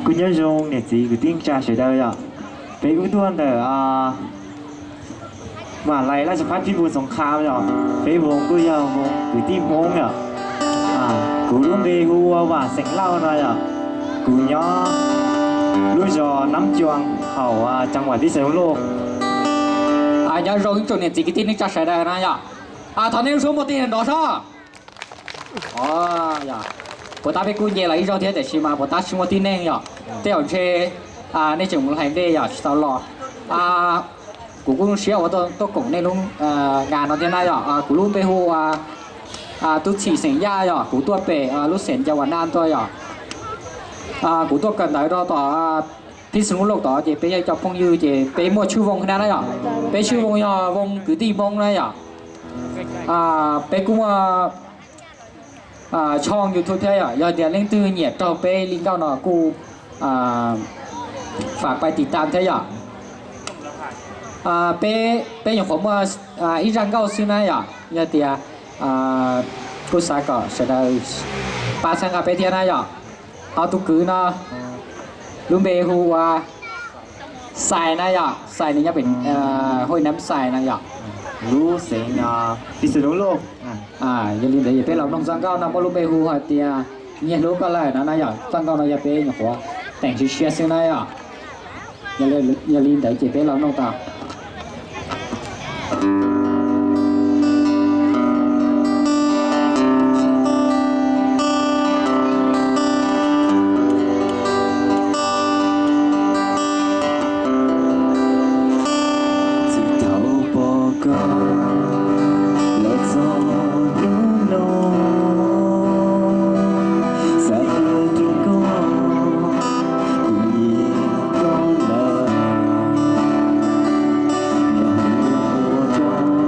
Kuv nyob zoo niam txiv kwv tij neej tsa sawv daws yom. Peb kuj tuaj ntawm Vam Lais Laj Tsas Phab Pij Npus Xoov Kham yom. Peb voos kuj yog voos kwv tij Hmoob yom. Kuv lub npe hu ua Vam Xeem Lauj no yom. Kuv nyob lub zos Nab Cuam hauv cag vam Pij Xeem Lauj. Nyob zoo ib tsoom niam txiv kwv tij neej tsa sawv daws na yom. Thov nej suab muaj tij nrov soj. Puas tab peb kuj nce los ib zaug thiab tiam sis mas puas tab tsis muaj tib neeg yom. Tej zaum ntshe nej tseem mus hais ntej yom tsis tau los. Kuv kuj zoo siab uas tuaj koom nej lub nga no thiab na yom. Kuv lub npe hu ua Tub Txhim xeem Yaj yom. Kuv tuaj pem lub xeev Yas Vas Naj tuaj yom. Kuv tuaj kawm ntawv rau tom Pij Xeem Lauj tod ces peb yog cov phooj ywg ces peb muaj tswv voos na na yom. Peb tswv voos yog voos kwv tij Hmoob na yom. Peb kuj muaj tshooj YouTube thiab yom. Yog tias leej twg nyiam raug peb li nkauj no kuj fam pais tiv tam thiab yom. Peb nyuam qhuav muaj ib zaj nkauj xwb na yom. Yog tias kuj xav kom sawv daws pab txhawb nqa peb thiab na yom. Ho tus kwv no lub npe hu ua Xais na yom. Xais nws nyob pem Huj Nab Xais na yom. Lub xeev Pij Xeem Lauj. Yog li ntawd peb los mloog txoj nkauj no muaj lub npe hu hais tias Nyiag Hlub Koj Lawm no na yom. Txoj nkauj no yog peb nyuam qhuav teem siab siab xwb na yom. Yog li ntawd ces peb los mloog tau. Thaum pom koj los txog hnub no, xav tuaj rau koj, kuv nyiam koj lawm. Niam hluas ua koj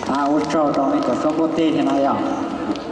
Ua tsaug rau nej cov suab npuaj teg thiab na yom.